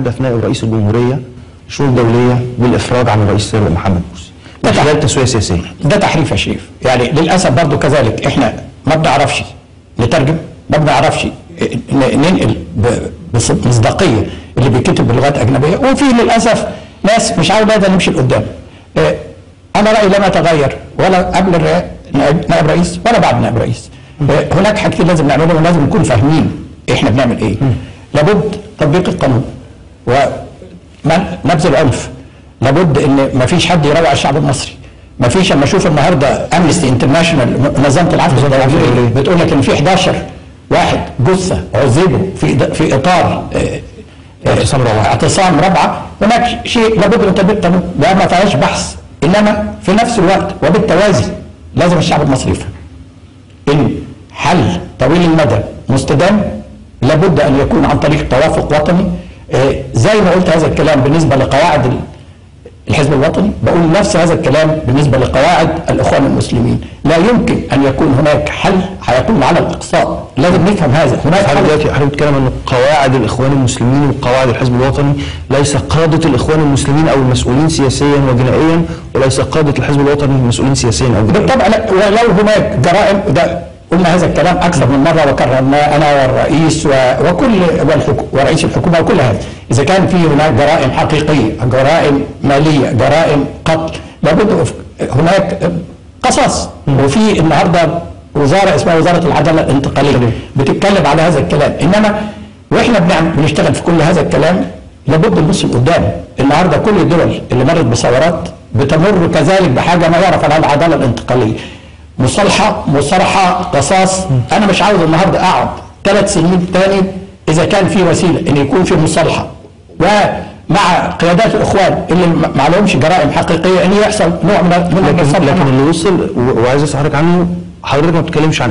تحدث نائب رئيس الجمهورية الشؤون الدولية بالافراج عن الرئيس السابق محمد مرسي من خلال تسويه سياسية. ده تحريف يا شريف، يعني للاسف برضو كذلك احنا ما بنعرفش نترجم، ما بنعرفش ننقل بمصداقيه اللي بيتكتب بلغات اجنبية، وفي للاسف ناس مش عاوزه نمشي لقدام. انا رايي لم يتغير ولا قبل نائب رئيس ولا بعد نائب رئيس. هناك حاجتين لازم نعملهم ولازم نكون فاهمين احنا بنعمل ايه. لابد تطبيق القانون ونبذ العنف، لابد ان ما فيش حد يروع الشعب المصري. ما فيش، اما اشوف النهارده امنستي انترناشونال منظمة العفو الدولية بتقول لك ان في 11 واحد جثة عذبوا في اطار اعتصام رابعه، هناك شيء لابد من تطبيق القانون، ده ما فيهاش بحث. انما في نفس الوقت وبالتوازي لازم الشعب المصري يفهم ان حل طويل المدى مستدام لابد ان يكون عن طريق توافق وطني. زي ما قلت هذا الكلام بالنسبة لقواعد الحزب الوطني، بقول نفس هذا الكلام بالنسبة لقواعد الاخوان المسلمين. لا يمكن ان يكون هناك حل هيكون على الاقصاء، لازم نفهم هذا. هناك حل دلوقتي حضرتك بتتكلم ان قواعد الاخوان المسلمين وقواعد الحزب الوطني ليس قاده الاخوان المسلمين او المسؤولين سياسيا وجنائيا، وليس قاده الحزب الوطني المسؤولين سياسيا او جنائيا. بالطبع لا، ولو هناك جرائم، ده قلنا هذا الكلام اكثر من مرة وكررناه انا والرئيس وكل ورئيس الحكومة وكل هذا. اذا كان في هناك جرائم حقيقية، جرائم ماليه، جرائم قتل، لابد هناك قصص. وفي النهارده وزارة اسمها وزارة العدالة الانتقالية بتتكلم على هذا الكلام. انما واحنا بنشتغل في كل هذا الكلام لابد نبص لقدام. النهارده كل الدول اللي مرت بثورات بتمر كذلك بحاجة ما يعرف عنها العدالة الانتقالية، مصالحه، مصارحه، قصاص. انا مش عاوز النهارده اقعد 3 سنين تاني اذا كان في وسيلة ان يكون في مصالحه ومع قيادات الاخوان اللي ما عليهمش جرائم حقيقية ان يحصل نوع من المصالحة. لكن اللي وصل وعايز اسال حضرتك عنه، حضرتك ما بتتكلمش عن